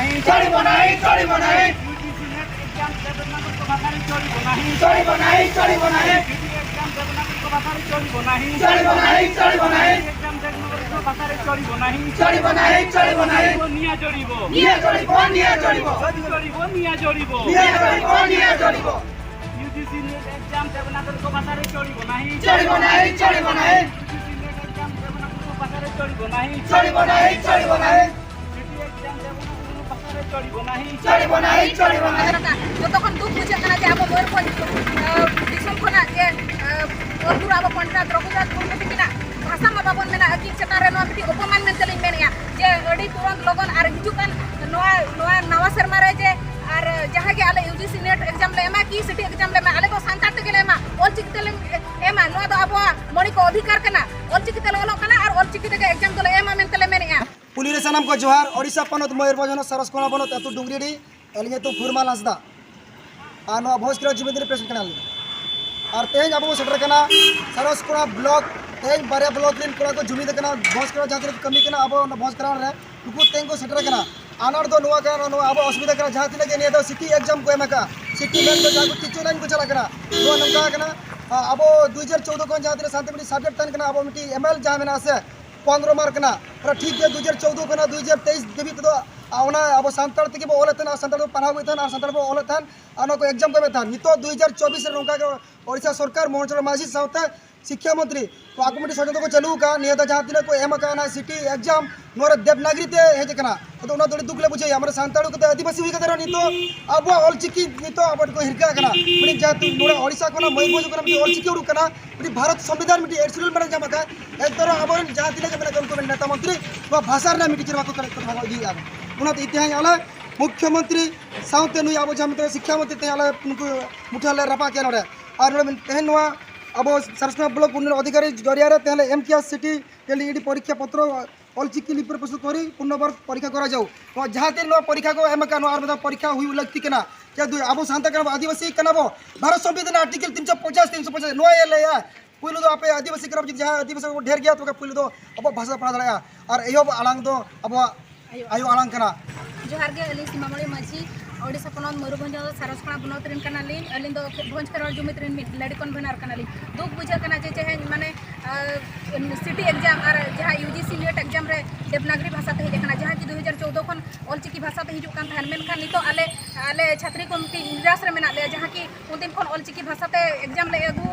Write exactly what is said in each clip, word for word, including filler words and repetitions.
ଚଳିବ ନାହିଁ, ଚଳିବ ନାହିଁ। ୟୁଜିସି ନେଟ୍ ଏକ୍ଜାମ ଦେବନାଗରିକ ଭାଷାରେ ଚଳିବ ନାହିଁ। ଚଳିବ ନାହିଁ, ଚଳିବ ନାହିଁ। ସିଟି ଏକ୍ଜାମ ଦେବନାଗରିକ ଭାଷାରେ ଚଳିବ ନାହିଁ। ଚଳିବ ନାହିଁ, ଚଳିବ ନାହିଁ। ଏକ୍ଜାମ ଦେବନାଗରିକ ଭାଷାରେ ଚଳିବ ନାହିଁ। ଚଳିବ ନାହିଁ, ଚଳିବ ନାହିଁ। ନିଆଁ ଜଳିବ। ନିଆଁ ଜଳିବ, ନିଆଁ ଜଳିବ। ଜରି ଜଳିବ, ନିଆଁ ଜଳିବ। ନିଆଁ ଜଳିବ, ନିଆଁ ଜଳିବ। ୟୁଜିସି ନେଟ୍ ଏକ୍ଜାମ ଦେବନାଗରିକ ଭାଷାରେ ଚଳିବ ନାହିଁ। ଚଳିବ ନାହିଁ, ଚଳିବ ନାହିଁ। ୟୁଜିସି ନେଟ୍ ଏକ୍ଜାମ ଦେବନାଗରିକ ଭାଷାରେ ଚଳିବ ନାହିଁ। ଚଳିବ ନାହିଁ, ଚଳିବ ନାହିଁ। ସିଟି ଏକ୍ଜାମ ଦେବନାଗରିକ ଭାଷାରେ ଚଳିବ ନାହିଁ। ଚଳିବ ନାହିଁ, ଚଳିବ ନାହିଁ। ᱡᱚᱛᱚ ᱠᱷᱚᱱ ᱫᱩᱠ ᱵᱩᱡᱷᱟᱹᱜ ᱠᱟᱱᱟ ᱡᱮ ᱟᱵᱚ ᱢᱚᱭᱩᱨᱵᱷᱚᱸᱡᱽ, ᱟᱸ, ᱫᱤᱥᱚᱢ ᱠᱷᱚᱱᱟᱜ ᱡᱮ, ᱟᱸ, ᱚᱞ ᱜᱩᱨᱩ ᱟᱵᱚ ᱯᱚᱱᱰᱤᱛ ᱨᱚᱜᱷᱩᱱᱟᱛᱷ ᱢᱩᱨᱢᱩ ᱛᱟᱹᱠᱤᱱᱟᱜ ᱵᱷᱟᱥᱟ ᱢᱟ ᱵᱟᱵᱚᱱ ᱢᱮᱱᱟ, ᱟᱹᱠᱤᱱ ᱪᱮᱛᱟᱱ ᱨᱮ ᱱᱚᱣᱟ ᱢᱤᱫᱴᱤᱡ ᱚᱯᱚᱢᱟᱱ ᱢᱮᱱᱛᱮ ᱞᱤᱧ ᱢᱮᱱᱮᱫᱼᱟ ᱡᱮ ᱟᱹᱰᱤ ᱛᱩᱨᱟᱹᱱᱛ ᱞᱚᱜᱚᱱ ᱟᱨ ᱦᱤᱡᱩᱜ ᱠᱟᱱ ᱱᱚᱣᱟ, ᱱᱚᱣᱟ ᱱᱟᱣᱟ ᱥᱮᱨᱢᱟ ᱨᱮ ᱡᱮ ᱟᱨ ᱡᱟᱦᱟᱸ ᱜᱮ ᱟᱞᱮ ᱭᱩ ᱡᱤ ᱥᱤ ᱱᱮᱴ ᱮᱠᱡᱟᱢ ᱞᱮ ᱮᱢᱟ ᱠᱤ ᱥᱤᱴᱤ ᱮᱠᱡᱟᱢ ᱞᱮ ᱮᱢᱟ, ᱟᱞᱮ ᱫᱚ ᱥᱟᱱᱛᱟᱲ ᱛᱮᱜᱮ ᱞᱮ ᱮᱢᱟ, ᱚᱞᱪᱤᱠᱤ ᱛᱮᱞᱮ ᱮᱢᱟ, ᱱᱚᱣᱟ ᱫᱚ ᱟᱵᱚᱣᱟᱜ ᱢᱳᱣᱞᱤᱠ ᱚᱫᱷᱤᱠᱟᱨ ᱠᱟᱱᱟ᱾ ᱚᱞᱪᱤᱠᱤ ᱛᱮᱞᱮ ᱚᱞᱚᱜ ᱠᱟᱱᱟ ᱟᱨ ᱚᱞᱪᱤᱠᱤ ᱛᱮᱜᱮ ᱮᱠᱡᱟᱢ ᱫᱚᱞᱮ ᱮᱢᱟ ᱢᱮᱱᱛᱮ ᱞᱮ ᱢᱮᱱᱮᱫᱼᱟ᱾ ᱯᱩᱭᱞᱩ ᱨᱮ ᱥᱟᱱᱟᱢ ᱠᱚ ᱡᱚᱦᱟᱨ᱾ ᱳᱰᱤᱥᱟ ᱯᱚᱱᱚᱛ ᱢᱚᱭᱩᱨᱵᱷᱚᱸᱡᱽ ᱦᱚᱱᱚᱛ ᱥᱟᱨᱚᱥᱠᱚᱬᱟ ᱵᱚᱱᱚᱛ ᱟᱹᱛᱩ ᱰᱩᱝᱜᱽᱨᱤᱰᱤ, ᱟᱹᱞᱤᱧ ᱟᱹᱛᱩ ᱯᱷᱩᱨᱢᱟᱞ ᱦᱟᱸᱥᱫᱟ᱾ ᱟᱨ ᱱᱚᱣᱟ ᱵᱷᱚᱸᱡᱽᱠᱮᱨᱟ ᱡᱩᱢᱤᱫ ᱨᱮ ᱯᱨᱮᱥᱤᱰᱮᱱᱴ ᱠᱟᱱᱟᱞᱤᱧ᱾ ᱟᱨ ᱛᱮᱦᱮᱧ ᱟᱵᱚ ᱵᱚᱱ ᱥᱮᱴᱮᱨ ᱠᱟᱱᱟ ᱥᱟᱨᱚᱥᱠᱚᱬᱟ ᱵᱞᱚᱠ᱾ ᱛᱮᱦᱮᱧ ᱵᱟᱨᱭᱟ ᱵᱞᱚᱠ ᱨᱮᱱ ᱠᱚᱲᱟ ᱠᱚ ᱡᱩᱢᱤᱫ ᱟᱠᱟᱱᱟ, ᱵᱷᱚᱸᱡᱽᱠᱮᱨᱟ ᱡᱟᱦᱟᱸ ᱛᱤᱱᱟᱹᱜ ᱠᱚ ᱠᱟᱹᱢᱤ ᱠᱟᱱᱟ ᱟᱵᱚ ᱚᱱᱟ ᱵᱷᱚᱸᱡᱽᱠᱮᱨᱟ ᱨᱮ, ᱱᱩᱠᱩ ᱛᱮᱦᱮᱧ ᱠᱚ ᱥᱮᱴᱮᱨ ᱠᱟᱱᱟ᱾ ᱟᱱᱟᱴ ᱫᱚ ᱱᱚᱣᱟ ᱠᱟᱱᱟ, ᱱᱚᱣᱟ ᱟᱵᱚ ᱚᱥᱩᱵᱤᱫᱷᱟ ᱠᱟᱱᱟ, ᱡᱟᱦᱟᱸ ᱛᱤᱱᱟᱹᱜ ᱜᱮ ᱱᱤᱭᱟᱹ ᱫᱚ ᱥᱤᱴᱤ ᱮᱠᱡᱟᱢ ᱠᱚ ᱮᱢ ᱟᱠᱟᱫᱼᱟ, ᱥᱤᱴᱤ ᱢᱮᱱ ᱫᱚ ᱡᱟᱦᱟᱸ ᱠᱚ ᱴᱤᱪᱟᱨ ᱞᱟᱭᱤᱱ ᱠᱚ ᱪᱟᱞᱟᱜ ᱠᱟᱱᱟ, ᱱᱚᱣᱟ ᱱᱚᱝᱠᱟ ᱠᱟᱱᱟ, ᱟ-, ᱟᱵᱚ ᱫᱩ ᱦᱟᱡᱟᱨ ᱪᱳᱣᱫᱚ ᱠᱷᱚᱱ ᱡᱟᱦᱟᱸ ᱛᱤᱱᱟᱹᱜ ᱥᱟᱱᱛᱟᱲᱤ ᱢᱤᱰᱤᱭᱟᱢ ᱥᱟᱵᱡᱮᱠᱴ ᱛᱟᱦᱮᱱ ᱠᱟᱱᱟ, ᱟᱵᱚ ᱢᱤᱫᱴᱤᱡ ᱮᱢ ᱮᱞ ᱡᱟᱦᱟᱸ ᱢᱮᱱᱟᱜᱼᱟ ᱥᱮ, ᱯᱚᱱᱫᱽᱨᱚ ᱢᱟᱨᱠ ᱠᱟᱱᱟ, ᱚᱱᱟ ᱴᱷᱤᱠ ᱜᱮ ᱫᱩ ᱦᱟᱡᱟᱨ ᱪᱳᱣᱫᱚ ᱠᱷᱚᱱᱟᱜ ᱫᱩ ᱦᱟᱡᱟᱨ ᱛᱮᱭᱤᱥ ᱫᱷᱟᱹᱵᱤᱡ ᱛᱮᱫᱚ, ᱟ, ᱚᱱᱟ ᱟᱵᱚ ᱥᱟᱱᱛᱟᱲ ᱛᱮᱜᱮ ᱵᱚ ᱚᱞᱮᱫ ᱛᱟᱦᱮᱱ, ᱟᱨ ᱥᱟᱱᱛᱟᱲ ᱛᱮᱵᱚ ᱯᱟᱲᱦᱟᱣ ᱟᱹᱜᱩᱭᱮᱫ ᱛᱟᱦᱮᱱ, ᱟᱨ ᱥᱟᱱᱛᱟᱲ ᱵᱚ ᱚᱞᱮᱫ ᱛᱟᱦᱮᱱ, ᱟᱨ ᱱᱚᱣᱟ ᱠᱚ ᱮᱠᱡᱟᱢ ᱠᱚ ᱮᱢᱮᱫ ᱛᱟᱦᱮᱱ᱾ ᱱᱤᱛᱚᱜ ᱫᱩ ᱦᱟᱡᱟᱨ ᱪᱚᱵᱵᱤᱥ ᱨᱮ ᱱᱚᱝᱠᱟ ᱜᱮ ᱳᱰᱤᱥᱟ ᱥᱚᱨᱠᱟᱨ, ᱢᱚᱦᱮᱥᱚᱨ ᱢᱟᱹᱡᱷᱤ ᱥᱟᱶᱛᱮ ᱥᱤᱠᱠᱷᱟ ᱢᱚᱱᱛᱨᱤ ᱱᱚᱣᱟ ᱠᱚᱢᱤᱴᱤ ᱥᱚᱪᱮᱛᱚᱱ ᱠᱚ ᱪᱟᱹᱞᱩ ᱟᱠᱟᱫᱼᱟ᱾ ᱱᱤᱭᱟᱹ ᱫᱚ ᱡᱟᱦᱟᱸ ᱛᱤᱱᱟᱹᱜ ᱠᱚ ᱮᱢ ᱟᱠᱟᱫᱼᱟ ᱚᱱᱟ ᱥᱤᱴᱤ ᱮᱠᱡᱟᱢ, ᱱᱚᱣᱟ ᱨᱮ ᱫᱮᱵᱽᱱᱟᱜᱽᱨᱤ ᱛᱮ ᱦᱮᱡ ᱟᱠᱟᱱᱟ᱾ ᱟᱫᱚ ᱚᱱᱟ ᱫᱚ ᱟᱹᱰᱤ ᱫᱩᱠ ᱞᱮ ᱵᱩᱡᱷᱟᱹᱣᱟ᱾ ᱢᱟᱱᱮ ᱥᱟᱱᱛᱟᱲ ᱠᱚᱫᱚ ᱟᱹᱫᱤᱵᱟᱹᱥᱤ ᱦᱩᱭ ᱠᱟᱛᱮ ᱨᱮᱦᱚᱸ ᱱᱤᱛᱚᱜ ᱟᱵᱚᱣᱟᱜ ᱚᱞ ᱪᱤᱠᱤ ᱱᱤᱛᱚᱜ ᱟᱵᱚ ᱠᱚ ᱦᱤᱨᱠᱟᱹ ᱟᱠᱟᱱᱟ᱾ ᱢᱟᱱᱮ ᱡᱮᱦᱮᱛᱩ ᱱᱚᱰᱮ ᱳᱰᱤᱥᱟ ᱠᱷᱚᱱᱟᱜ ᱢᱚᱭᱩᱨᱵᱷᱚᱸᱡᱽ ᱠᱷᱚᱱᱟᱜ ᱢᱤᱫᱴᱤᱡ ᱚᱞ ᱪᱤᱠᱤ ᱩᱰᱩᱠ ᱠᱟᱱᱟ, ᱢᱤᱫᱴᱤᱡ ᱵᱷᱟᱨᱚᱛ ᱥᱚᱝᱵᱤᱫᱷᱟᱱ ᱢᱤᱫᱴᱤᱡ ᱮᱰᱥᱤᱰᱩᱞ ᱢᱟᱱᱮ ᱧᱟᱢ ᱟᱠᱟᱫ, ᱮᱱᱛᱮ ᱨᱮᱦᱚᱸ ᱟᱵᱚᱨᱮᱱ ᱡᱟᱦᱟᱸ ᱛᱤᱱᱟᱹᱜ ᱜᱮ ᱢᱮᱱᱟᱜ ᱠᱚᱣᱟ ᱩᱱᱠᱩ ᱢᱮᱱ ᱱᱮᱛᱟ ᱢᱚᱱᱛᱨᱤ ᱱᱚᱣᱟ ᱵᱷᱟᱥᱟ ᱨᱮᱱᱟᱜ ᱢᱤᱫᱴᱤᱡ ᱪᱮᱫ ᱦᱚᱸ ᱵᱟᱠᱚ ᱠᱚᱨᱟᱣ ᱤᱫᱤᱭᱮᱫᱼᱟ᱾ ᱚᱱᱟᱛᱮ ᱛᱮᱦᱮᱧ ᱟᱞᱮ ᱢᱩᱠᱷᱭᱚᱢᱚᱱᱛᱨᱤ ᱥᱟᱶᱛᱮ ᱱᱩᱭ ᱟᱵᱚ ᱡᱟᱦᱟᱸ ᱢᱤᱫᱴᱮᱱ ᱥᱤᱠᱠᱷᱟ ᱢᱚᱱᱛᱨᱤ ᱛᱮᱦᱮᱧ ᱟᱞᱮ ᱱᱩᱠᱩ ᱢᱩᱴᱷᱟᱹᱱ ᱞᱮ ᱨᱟᱯᱟᱜ ᱠᱮᱫᱼᱟ ᱱᱚᱰᱮ᱾ ᱟᱨ ᱱᱚᱰᱮ ᱛᱮᱦᱮᱧ ᱱᱚᱣᱟ ᱟᱵᱚ ᱥᱟᱨᱥᱱᱟ ᱵᱞᱚᱠ ᱩᱱᱱᱚᱭᱚᱱ ᱚᱫᱷᱤᱠᱟᱨᱤ ᱡᱚᱨᱤᱭᱟ ᱨᱮ ᱛᱮᱦᱮᱧ ᱞᱮ ᱮᱢ ᱠᱮᱜᱼᱟ ᱥᱤᱴᱤ ᱮᱞ ᱰᱤ ᱯᱚᱨᱤᱠᱠᱷᱟ ᱯᱚᱛᱨᱚ ᱚᱞᱪᱤᱠᱤ ᱞᱤᱯᱤ ᱨᱮ ᱯᱨᱚᱥᱛᱩᱛ ᱠᱚᱨᱤ ᱯᱩᱱᱚᱨᱵᱟᱨ ᱯᱚᱨᱤᱠᱠᱷᱟ ᱠᱚᱨᱟ ᱡᱟᱣ᱾ ᱱᱚᱣᱟ ᱡᱟᱦᱟᱸ ᱛᱤᱱ ᱱᱚᱣᱟ ᱯᱚᱨᱤᱠᱠᱷᱟ ᱠᱚ ᱮᱢ ᱟᱠᱟᱫ, ᱱᱚᱣᱟ ᱟᱨ ᱢᱤᱫ ᱫᱷᱟᱣ ᱯᱚᱨᱤᱠᱠᱷᱟ ᱦᱩᱭᱩᱜ ᱞᱟᱹᱠᱛᱤ ᱠᱟᱱᱟ᱾ ᱡᱮᱦᱮᱛᱩ ᱟᱵᱚ ᱥᱟᱱᱛᱟᱲ ᱠᱟᱱᱟ ᱵᱚ, ᱟᱹᱫᱤᱵᱟᱹᱥᱤ ᱠᱟᱱᱟ ᱵᱚ, ᱵᱷᱟᱨᱚᱛ ᱥᱚᱝᱵᱤᱫᱷᱟᱱ ᱟᱨᱴᱤᱠᱮᱞ ᱛᱤᱱᱥᱚ ᱯᱚᱧᱪᱟᱥ, ᱛᱤᱱᱥᱚ ᱯᱚᱧᱪᱟᱥ ᱱᱚᱣᱟ ᱮ ᱞᱟᱹᱭᱟ, ᱯᱩᱭᱞᱩ ᱫᱚ ᱟᱯᱮ ᱟᱹᱫᱤᱵᱟᱹᱥᱤ ᱠᱟᱱᱟ ᱯᱮ, ᱡᱩᱫᱤ ᱡᱟᱦᱟᱸᱭ ᱟᱹᱫᱤᱵᱟᱹᱥᱤ ᱠᱚ ᱰᱷᱮᱨ ᱜᱮᱭᱟ, ᱛᱚᱵᱮ ᱯᱩᱭᱞᱩ ᱫᱚ ᱟᱵᱚᱣᱟᱜ ᱵᱷᱟᱥᱟ ᱯᱟᱲᱦᱟᱣ ᱫᱟᱲᱮᱭᱟᱜᱼᱟ᱾ ᱟᱨ ᱮᱦᱚᱵ ᱟᱲᱟᱝ ᱫᱚ ᱟᱵᱚᱣᱟᱜ ᱟᱭᱳ ᱟᱲᱟᱝ ᱠᱟᱱᱟ᱾ ᱡᱚᱦᱟᱨ ᱜᱮ, ᱟᱹᱞᱤᱧ ᱥᱤᱢᱟᱢᱚᱬᱤ ᱢᱟᱹᱡᱷᱤ, ᱳᱰᱤᱥᱟ ᱯᱚᱱᱚᱛ ᱢᱚᱭᱩᱨᱵᱷᱚᱸᱡᱽ ᱦᱚᱱᱚᱛ ᱥᱟᱨᱚᱥᱠᱷᱟᱱᱟ ᱵᱚᱱᱚᱛ ᱨᱮᱱ ᱠᱟᱱᱟᱞᱤᱧ᱾ ᱟᱹᱞᱤᱧ ᱫᱚ ᱠᱷᱮ-, ᱵᱷᱚᱸᱡᱽ ᱠᱷᱮᱨᱣᱟᱞ ᱡᱩᱢᱤᱫ ᱨᱮᱱ ᱢᱤᱫ ᱞᱟᱹᱰᱤ convener ᱠᱟᱱᱟᱞᱤᱧ᱾ ᱫᱩᱠ ᱵᱩᱡᱷᱟᱹᱜ ᱠᱟᱱᱟ ᱡᱮ ᱛᱮᱦᱮᱧ ᱢᱟᱱᱮ, ᱟᱨ, city exam ᱟᱨ ᱡᱟᱦᱟᱸ U G C NET exam ᱨᱮ ᱫᱮᱵᱽᱱᱟᱜᱽᱨᱤ ᱵᱷᱟᱥᱟ ᱛᱮ ᱦᱮᱡ ᱟᱠᱟᱱᱟ, ᱡᱟᱦᱟᱸ ᱠᱤ ᱫᱩ ᱦᱟᱡᱟᱨ ᱪᱳᱣᱫᱚ ᱠᱷᱚᱱ ᱚᱞᱪᱤᱠᱤ ᱵᱷᱟᱥᱟ ᱛᱮ ᱦᱤᱡᱩᱜ ᱠᱟᱱ ᱛᱟᱦᱮᱸᱱ, ᱢᱮᱱᱠᱷᱟᱱ ᱱᱤᱛᱚᱜ ᱟᱞᱮ, ᱟᱞᱮ ᱪᱷᱟᱛᱨᱤ ᱠᱚ ᱢᱤᱫᱴᱤᱡ ᱱᱤᱨᱟᱥ ᱨᱮ ᱢᱮᱱᱟᱜ ᱞᱮᱭᱟ, ᱡᱟᱦᱟᱸ ᱠᱤ ᱩᱱᱫᱤᱱ ᱠᱷᱚᱱ ᱚᱞᱪᱤᱠᱤ ᱵᱷᱟᱥᱟ ᱛᱮ exam ᱞᱮ ᱟᱹᱜᱩ,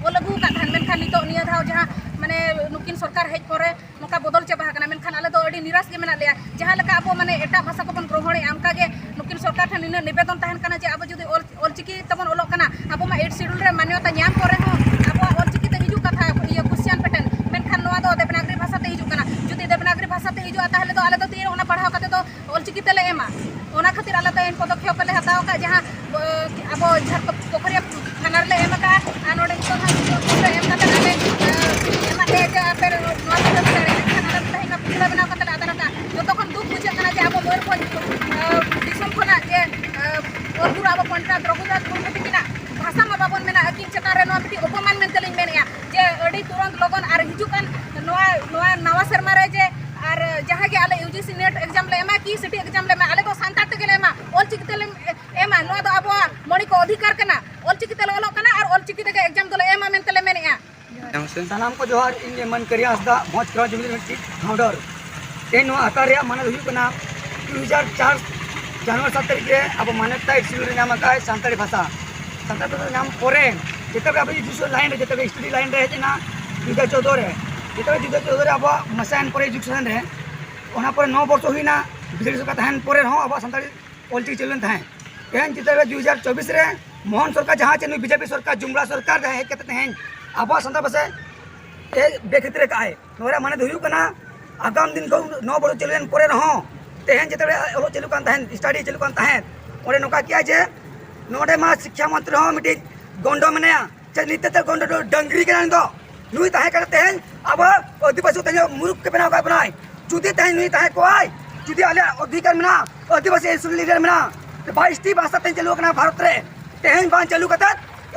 ᱚᱞ ᱟᱹᱜᱩ ᱟᱠᱟᱫ ᱛᱟᱦᱮᱸᱱ, ᱢᱮᱱᱠᱷᱟᱱ ᱱᱤᱛᱚᱜ ᱱᱤᱭᱟᱹ ᱫᱷᱟᱣ ᱡᱟᱦᱟᱸ ᱢᱟᱱᱮ ᱱᱩᱠᱤᱱ ᱥᱚᱨᱠᱟᱨ ᱦᱮᱡ ᱯᱚᱨᱮ ᱱᱚᱝᱠᱟ ᱵᱚᱫᱚᱞ ᱪᱟᱵᱟ ᱟᱠᱟᱱᱟ, ᱢᱮᱱᱠᱷᱟᱱ ᱟᱞᱮ ᱫᱚ ᱟᱹᱰᱤ ᱱᱤᱨᱟᱥ ᱜᱮ ᱢᱮᱱᱟᱜ ᱞᱮᱭᱟ᱾ ᱡᱟᱦᱟᱸ ᱞᱮᱠᱟ ᱟᱵᱚ ᱢᱟᱱᱮ ᱮᱴᱟᱜ ᱵᱷᱟᱥᱟ ᱠᱚᱵᱚᱱ ᱜᱨᱚᱦᱚᱬᱮᱜᱼᱟ, ᱚᱱᱠᱟ ᱜᱮ ᱱᱩᱠᱤᱱ ᱥᱚᱨᱠᱟᱨ ᱴᱷᱮᱱ ᱱᱤᱱᱟᱹᱜ ᱱᱤᱵᱮᱫᱚᱱ ᱛᱟᱦᱮᱸᱱ ᱠᱟᱱᱟ ᱡᱮ ᱟᱵᱚ ᱡᱩᱫᱤ ᱚᱞ, ᱚᱞᱪᱤᱠᱤ ᱛᱮᱵᱚᱱ ᱚᱞᱚᱜ ᱠᱟᱱᱟ, ᱟᱵᱚ ᱢᱟ Eighth Schedule ᱨᱮ ᱢᱟᱱᱭᱚᱛᱟ ᱧᱟᱢ ᱯᱚᱨᱮ ᱦᱚᱸ ᱟᱵᱚᱣᱟᱜ ᱚᱞᱪᱤᱠᱤ ᱛᱮ ᱦᱤᱡᱩᱜ ᱠᱟᱛᱷᱟ, ᱤᱭᱟᱹ, question pattern, ᱢᱮᱱᱠᱷᱟᱱ ᱱᱚᱣᱟ ᱫᱚ ᱫᱮᱵᱽᱱᱟᱜᱽᱨᱤ ᱵᱷᱟᱥᱟ ᱛᱮ ᱦᱤᱡᱩᱜ ᱠᱟᱱᱟ᱾ ᱡᱩᱫᱤ ᱫᱮᱵᱽᱱᱟᱜᱽᱨᱤ ᱵᱷᱟᱥᱟ ᱛᱮ ᱦᱤᱡᱩᱜᱼᱟ, ᱛᱟᱦᱚᱞᱮ ᱫᱚ ᱟᱞᱮ ᱫᱚ ᱛᱤᱨᱮ ᱚᱱᱟ ᱯᱟᱲᱦᱟᱣ ᱠᱟᱛᱮ ᱫᱚ ᱚᱞᱪᱤᱠᱤ ᱛᱮᱞᱮ ᱮᱢᱟ? ᱚᱱᱟ ᱠᱷᱟᱹᱛᱤᱨ ᱟᱞᱮ ᱫᱚ ᱮᱱ ᱯᱚᱫᱚᱠᱷᱮᱯ ᱞᱮ ᱦᱟᱛᱟᱣ ᱟᱠᱟᱫ, ᱡᱟᱦᱟᱸ, ᱟᱵᱚ ᱡᱷᱟᱲᱠᱷᱚᱸᱰ ᱯᱩᱠᱷᱨᱤᱭᱟᱹ ᱛᱷᱟᱱᱟ ᱨᱮᱞᱮ ᱮᱢ ᱟᱠᱟᱫᱼᱟ᱾ ᱟᱨ ᱱᱚᱰᱮ ᱱᱤᱛᱚᱜ ᱦᱟᱸᱜ ᱱᱤᱛᱚᱜ ᱯᱩᱨᱟᱹ ᱮᱢ ᱠᱟᱛᱮ ᱟᱞᱮ, ᱮ, ᱮᱢᱟᱜ ᱞᱮᱭᱟ ᱡᱮ ᱟᱯᱮ ᱱᱚᱣᱟ ᱯᱮ ᱠᱟᱹᱢᱤ ᱫᱟᱲᱮᱭᱟᱜᱼᱟ, ᱢᱮᱱᱠᱷᱟᱱ ᱟᱞᱮ ᱫᱚ ᱛᱮᱦᱮᱧ ᱱᱚᱣᱟ ᱯᱩᱛᱷᱤ ᱞᱮ ᱵᱮᱱᱟᱣ ᱠᱟᱛᱮ ᱞᱮ ᱟᱫᱮᱨ ᱟᱠᱟᱫᱼᱟ᱾ ᱡᱚᱛᱚ ᱠᱷᱚᱱ ᱫᱩᱠ ᱵᱩᱡᱷᱟᱹᱜ ᱠᱟᱱᱟ ᱡᱮ ᱟᱵᱚ ᱢᱚᱭᱩᱨᱵᱷᱚᱸᱡᱽ, ᱮ, ᱫᱤᱥᱚᱢ ᱠᱷᱚᱱᱟᱜ ᱡᱮ, ᱮ, ᱚᱞ ᱜᱩᱨᱩ ᱟᱵᱚ ᱯᱚᱱᱰᱤᱛ ᱨᱚᱜᱷᱩᱱᱟᱛᱷ ᱢᱩᱨᱢᱩ ᱛᱟᱹᱠᱤᱱᱟᱜ ᱵᱷᱟᱥᱟ ᱢᱟ ᱵᱟᱵᱚᱱ ᱢᱮᱱᱟ, ᱟᱹᱠᱤᱱ ᱪᱮᱛᱟᱱ ᱨᱮ ᱱᱚᱣᱟ ᱢᱤᱫᱴᱤᱡ ᱚᱯᱚᱢᱟᱱ ᱢᱮᱱᱛᱮ ᱞᱤᱧ ᱢᱮᱱᱮᱫᱼᱟ, ᱡᱮ ᱟᱹᱰᱤ ᱛᱩᱨᱟᱹᱱᱛ ᱞᱚᱜᱚᱱ ᱟᱨ ᱦᱤᱡᱩᱜ ᱠᱟᱱ ᱱᱚᱣᱟ, ᱱᱚᱣᱟ ᱱᱟᱣᱟ ᱥᱮᱨᱢᱟ ᱨᱮ ᱡᱮ ᱟᱨ ᱡᱟᱦᱟᱸ ᱜᱮ ᱟᱞᱮ U G C NET exam ᱞᱮ ᱮᱢᱟ ᱠᱤ city exam ᱞᱮ ᱮᱢᱟ, ᱟᱞᱮ ᱫᱚ ᱥᱟᱱᱛᱟᱲ ᱛᱮᱜᱮ ᱞᱮ ᱮᱢᱟ, ᱚᱞᱪᱤᱠᱤ ᱛᱮᱞᱮ ᱮᱢᱟ᱾ ᱱᱚᱣᱟ ᱫᱚ ᱟᱵᱚᱣᱟᱜ ᱢᱳᱣᱞᱤᱠ ᱚᱫᱷᱤᱠᱟᱨ ᱠᱟᱱᱟ᱾ ᱚᱞᱪᱤᱠᱤ ᱛᱮᱞᱮ ᱚᱞᱚᱜ ᱠᱟᱱᱟ ᱟᱨ ᱚᱞᱪᱤᱠᱤ ᱛᱮᱜᱮ exam ᱫᱚᱞᱮ ᱮᱢᱟ ᱢᱮᱱᱛᱮ ᱞᱮ ᱢᱮᱱᱮᱫᱼᱟ᱾ ᱥᱟᱱᱟᱢ ᱠᱚ ᱡᱚᱦᱟᱨ, ᱤᱧ ᱜᱮ ᱢᱟᱹᱱ ᱠᱟᱹᱨᱤ ᱦᱟᱸᱥᱫᱟ, ᱵᱷᱚᱸᱡᱽ ᱠᱷᱮᱨᱣᱟᱞ ᱡᱩᱢᱤᱫ ᱨᱮᱱ ᱢᱤᱫᱴᱤᱡ founder᱾ ᱛᱮᱦᱮᱧ ᱱᱚᱣᱟ ᱟᱠᱷᱲᱟ ᱨᱮᱭᱟᱜ ᱢᱟᱱᱮ ᱫᱚ ᱦᱩᱭᱩᱜ ᱠᱟᱱᱟ, ᱫᱩ ᱦᱟᱡᱟᱨ ᱪᱟᱨ ᱡᱟᱱᱩᱣᱟᱨᱤ ᱥᱟᱛ ᱛᱟᱹᱨᱤᱠᱷ ᱨᱮ ᱟᱵᱚ ᱢᱟᱱᱚᱛ ᱛᱟᱭ ᱥᱤᱞ ᱨᱮ ᱧᱟᱢ ᱟᱠᱟᱫ ᱥᱟᱱᱛᱟᱲᱤ ᱵᱷᱟᱥᱟ᱾ ᱥᱟᱱᱛᱟᱲᱤ ᱵᱷᱟᱥᱟ ᱧᱟᱢ ᱯᱚᱨᱮ ᱡᱮᱛᱮ ᱟᱵᱚ education line ᱨᱮ, ᱡᱮᱛᱮ study line ᱨᱮ ᱦᱮᱡ ᱮᱱᱟ ᱫᱩ ᱦᱟᱡᱟᱨ ᱪᱳᱫᱽᱫᱳ ᱨᱮ᱾ ᱡᱮᱛᱮ ᱫᱩ ᱦᱟᱡᱟᱨ ᱪᱳᱫᱽᱫᱳ ᱨᱮ ᱟᱵᱚᱣᱟᱜ ᱢᱟᱥᱮ ᱮᱱ ᱯᱚᱨᱮ education ᱨᱮ, ᱚᱱᱟ ᱯᱚᱨᱮ ᱱᱚ ᱵᱚᱨᱥᱚ ᱦᱩᱭᱱᱟ ᱵᱤᱡᱮᱯᱤ ᱥᱚᱨᱠᱟᱨ ᱛᱟᱦᱮᱱ ᱯᱚᱨᱮ ᱨᱮᱦᱚᱸ ᱟᱵᱚᱣᱟᱜ ᱥᱟᱱᱛᱟᱲᱤ ᱚᱞᱪᱤᱠᱤ ᱪᱟᱹᱞᱩ ᱞᱮᱱ ᱛᱟᱦᱮᱸᱫ᱾ ᱛᱮᱦᱮᱧ ᱪᱮᱛᱟᱱ ᱨᱮ ᱫᱩ ᱦᱟᱡᱟᱨ ᱪᱚᱵᱵᱤᱥ ᱨᱮ ᱢᱳᱦᱚᱱ ᱥᱚᱨᱠᱟᱨ ᱡᱟᱦᱟᱸ ᱪᱮ ᱱᱩᱭ ᱵᱤᱡᱮᱯᱤ ᱥᱚᱨᱠᱟᱨ, ᱡᱩᱢᱲᱟ ᱥᱚᱨᱠᱟᱨ ᱡᱟᱦᱟᱸ ᱦᱮᱡ ᱠᱟᱛᱮ ᱛᱮᱦᱮᱧ ᱟᱵᱚᱣᱟᱜ ᱥᱟᱱᱛᱟᱲ ᱵᱷᱟᱥᱟ ᱮ ᱵᱮᱠᱷᱮᱛᱨᱮ ᱠᱟᱜᱼᱟᱭ᱾ ᱱᱚᱣᱟ ᱨᱮᱭᱟᱜ ᱢᱟᱱᱮ ᱫᱚ ᱦᱩᱭᱩᱜ ᱠᱟᱱᱟ, ᱟᱜᱟᱢ ᱫᱤᱱ ᱠᱷᱚᱱ ᱱᱚ ᱵᱚᱪᱷᱚᱨ ᱪᱟᱹᱞᱩᱭᱮᱱ ᱯᱚᱨᱮ ᱨᱮᱦᱚᱸ ᱛᱮᱦᱮᱧ ᱡᱮᱛᱮ ᱚᱞᱚᱜ ᱪᱟᱹᱞᱩ ᱠᱟᱱ ᱛᱟᱦᱮᱸᱫ, study ᱪᱟᱹᱞᱩ ᱠᱟᱱ ᱛᱟᱦᱮᱸᱫ, ᱚᱸᱰᱮ ᱱᱚᱝᱠᱟ ᱠᱮᱜᱼᱟ ᱡᱮ ᱱᱚᱰᱮ ᱢᱟ ᱥᱤᱠᱠᱷᱟ ᱢᱚᱱᱛᱨᱤ ᱦᱚᱸ ᱢᱤᱫᱴᱤᱡ ᱜᱚᱱᱰᱚ ᱢᱮᱱᱟᱭᱟ᱾ ᱪᱮᱫ ᱱᱤᱛ ᱛᱮ ᱜᱚᱱᱰᱚ ᱫᱚ ᱰᱟᱹᱝᱨᱤ ᱠᱟᱱᱟ ᱱᱩᱭ ᱫᱚ? ᱱᱩᱭ ᱛᱟᱦᱮᱸ ᱠᱟᱱᱟ ᱛᱮᱦᱮᱧ ᱟᱵᱚ ᱟᱹᱫᱤᱵᱟᱹᱥᱤ ᱛᱮᱦᱮᱧ ᱢᱩᱨᱩᱠ ᱠᱚ ᱵᱮᱱᱟᱣ ᱟᱠᱟᱫ ᱵᱚᱱᱟᱭ᱾ ᱡᱩᱫᱤ ᱛᱮᱦᱮᱧ ᱱᱩᱭ ᱛᱟᱦᱮᱸ ᱠᱚᱜᱼᱟᱭ, ᱡᱩᱫᱤ ᱟᱞᱮᱭᱟᱜ ᱚᱫᱷᱤᱠᱟᱨ ᱢᱮᱱᱟᱜᱼᱟ, ᱟᱹᱫᱤᱵᱟᱹᱥᱤ ᱤᱱᱥᱴᱤᱴᱭᱩᱴ ᱞᱤᱰᱟᱨ ᱢᱮᱱᱟᱜᱼᱟ, ᱵᱟᱭᱤᱥ ᱴᱤ ᱵᱷᱟᱥᱟ ᱛᱮᱧ ᱪᱟᱹᱞᱩ ᱟᱠᱟᱱᱟ ᱵᱷᱟᱨᱚᱛ ᱨᱮ, ᱛᱮᱦᱮᱧ ᱵᱟᱝ ᱪᱟᱹᱞᱩ ᱠᱟᱛᱮ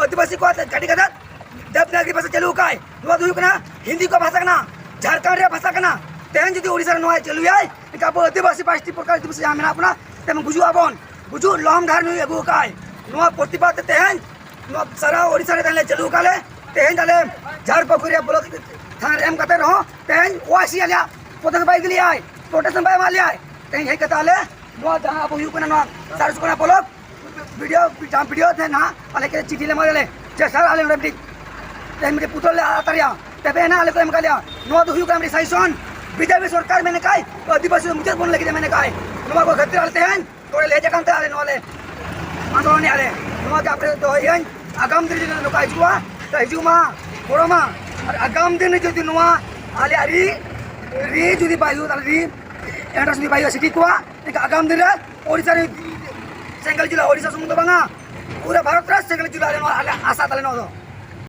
ᱟᱹᱫᱤᱵᱟᱹᱥᱤ ᱠᱚ ᱟᱛᱮ ᱜᱟᱹᱰᱤ ᱠᱟᱛᱮ ᱫᱮᱵᱽᱱᱟᱜᱽᱨᱤ ᱵᱷᱟᱥᱟ ᱪᱟᱹᱞᱩ ᱟᱠᱟᱫ᱾ ᱱᱚᱣᱟ ᱫᱚ ᱦᱩᱭᱩᱜ ᱠᱟᱱᱟ ᱦᱤᱱᱫᱤ ᱠᱚ ᱵᱷᱟᱥᱟ ᱠᱟᱱᱟ, ᱡᱷᱟᱲᱠᱷᱚᱸᱰ ᱨᱮᱭᱟᱜ ᱵᱷᱟᱥᱟ ᱠᱟᱱᱟ᱾ ᱛᱮᱦᱮᱧ ᱡᱩᱫᱤ ᱳᱰᱤᱥᱟ ᱨᱮ ᱱᱚᱣᱟ ᱪᱟᱹᱞᱩᱭᱟᱭ, ᱮᱱᱠᱷᱟᱱ ᱟᱵᱚ ᱟᱹᱫᱤᱵᱟᱹᱥᱤ ᱯᱟᱹᱨᱥᱤ ᱯᱨᱚᱠᱟᱨ ᱟᱹᱫᱤᱵᱟᱹᱥᱤ ᱡᱟᱦᱟᱸ ᱢᱮᱱᱟᱜ ᱵᱚᱱᱟ, ᱛᱮᱢᱚᱱ ᱜᱩᱡᱩᱜ ᱟᱵᱚᱱ᱾ ᱜᱩᱡᱩᱜ ᱞᱚᱦᱚᱢ ᱰᱟᱦᱟᱨ ᱱᱩᱭ ᱟᱹᱜᱩ ᱟᱠᱟᱫᱼᱟᱭ᱾ ᱱᱚᱣᱟ ᱯᱨᱚᱛᱤᱵᱟᱫ ᱛᱮ ᱛᱮᱦᱮᱧ ᱱᱚᱣᱟ ᱥᱟᱨᱟ ᱳᱰᱤᱥᱟ ᱨᱮ ᱛᱮᱦᱮᱧ ᱞᱮ ᱪᱟᱹᱞᱩ ᱟᱠᱟᱫ ᱞᱮ, ᱛᱮᱦᱮᱧ ᱟᱞᱮ ᱡᱷᱟᱲ ᱯᱩᱠᱷᱩᱨᱤ ᱵᱞᱚᱠ ᱛᱷᱟᱱᱟ ᱨᱮ ᱮᱢ ᱠᱟᱛᱮ ᱨᱮᱦᱚᱸ ᱛᱮᱦᱮᱧ ᱳᱟᱭᱥᱤ ᱟᱞᱮᱭᱟᱜ ᱯᱨᱚᱛᱮᱥᱴ ᱵᱟᱭ ᱤᱫᱤ ᱞᱮᱭᱟᱭ, ᱯᱨᱚᱴᱮᱥᱴ ᱵᱟᱭ ᱮᱢᱟ ᱞᱮᱭᱟᱭ᱾ ᱛᱮᱦᱮᱧ ᱦᱮᱡ ᱠᱟᱛᱮ ᱟᱞᱮ ᱱᱚᱣᱟ ᱡᱟᱦᱟᱸ ᱟᱵᱚ ᱦᱩᱭᱩᱜ ᱠᱟᱱᱟ ᱱᱚᱣᱟ ᱥᱟᱨᱥᱩᱠᱲᱟ ᱵᱞᱚᱠ ᱵᱤᱰᱤᱳ, ᱡᱟᱦᱟᱸ ᱵᱤᱰᱤᱳ ᱛᱟᱦᱮᱱᱟ, ᱟᱞᱮ ᱠᱮ ᱪᱤᱴᱷᱤ ᱞᱮ ᱮᱢᱟ ᱞᱮᱭᱟ ᱡᱮ ᱥᱟᱨ ᱟᱞᱮ ᱱᱚᱰᱮ ᱢᱤᱫᱴᱤᱡ ᱛᱮᱦᱮᱧ ᱢᱤᱫᱴᱤᱡ ᱯᱩᱛᱚᱞ ᱞᱮ ᱟᱫ ᱛᱟᱞᱮᱭᱟ, ᱛᱚᱵᱮ ᱮᱱᱟ ᱟᱞᱮ ᱠᱚ ᱮᱢ ᱠᱟᱜ ᱞᱮᱭᱟ᱾ ᱱᱚᱣᱟ ᱫᱚ ᱦᱩᱭᱩᱜ ᱠᱟᱱᱟ ᱢᱤᱫᱴᱤᱡ ᱥᱟᱡᱮᱥᱚᱱ, ᱵᱤᱡᱮᱯᱤ ᱥᱚᱨᱠᱟᱨ ᱢᱮᱱ ᱠᱟᱭ ᱟᱹᱫᱤᱵᱟᱹᱥᱤ ᱢᱩᱪᱟᱹᱫ ᱵᱚᱱ ᱞᱟᱹᱜᱤᱫ ᱮ ᱢᱮᱱ ᱠᱟᱭ᱾ ᱱᱚᱣᱟ ᱠᱚ ᱠᱷᱟᱹᱛᱤᱨ ᱟᱞᱮ ᱛᱮᱦᱮᱧ ᱱᱚᱰᱮ ᱞᱮ ᱦᱮᱡ ᱟᱠᱟᱱ ᱛᱮ ᱟᱞᱮ ᱱᱚᱣᱟ ᱞᱮ ᱟᱱᱫᱳᱞᱚᱱᱮᱫᱼᱟ ᱞᱮ᱾ ᱱᱚᱣᱟ ᱜᱮ ᱟᱯᱮ ᱫᱚᱦᱚᱭᱟᱹᱧ, ᱟᱜᱟᱢ ᱫᱤᱱ ᱨᱮ ᱱᱚᱝᱠᱟ ᱦᱤᱡᱩᱜᱼᱟ, ᱛᱚ ᱦᱤᱡᱩᱜ ᱢᱟ, ᱜᱚᱲᱚ ᱢᱟ᱾ ᱟᱨ ᱟᱜᱟᱢ ᱫᱤᱱ ᱨᱮ ᱡᱩᱫᱤ ᱱᱚᱣᱟ ᱟᱞᱮᱭᱟᱜ ᱨᱤ, ᱨᱤ ᱡᱩᱫᱤ ᱵᱟᱭ ᱦᱩᱭᱩᱜ, ᱛᱟᱦᱞᱮ ᱨᱤ ᱮᱱᱴᱨᱟᱱᱥ ᱡᱩᱫᱤ ᱵᱟᱭ ᱦᱩᱭᱩᱜᱼᱟ ᱥᱤᱴᱤ ᱠᱚᱣᱟᱜ, ᱮᱱᱠᱷᱟᱱ ᱟᱜᱟᱢ ᱫᱤᱱ ᱨᱮ ᱳᱰᱤᱥᱟ ᱨᱮ ᱥᱮᱸᱜᱮᱞ ᱡᱩᱞᱟ ᱳᱰᱤᱥᱟ ᱥᱩᱢᱩᱝ ᱫᱚ ᱵᱟᱝᱟ, ᱯᱩᱨᱟᱹ ᱵᱷᱟᱨᱚᱛ ᱨᱮ ᱥᱮᱸᱜᱮᱞ ᱡᱩᱞᱟ ᱟᱞᱮ ᱱᱚᱣᱟ ᱟᱞᱮ ᱟᱥᱟ ᱛᱟᱞᱮ ᱱᱚᱣᱟ ᱫᱚ᱾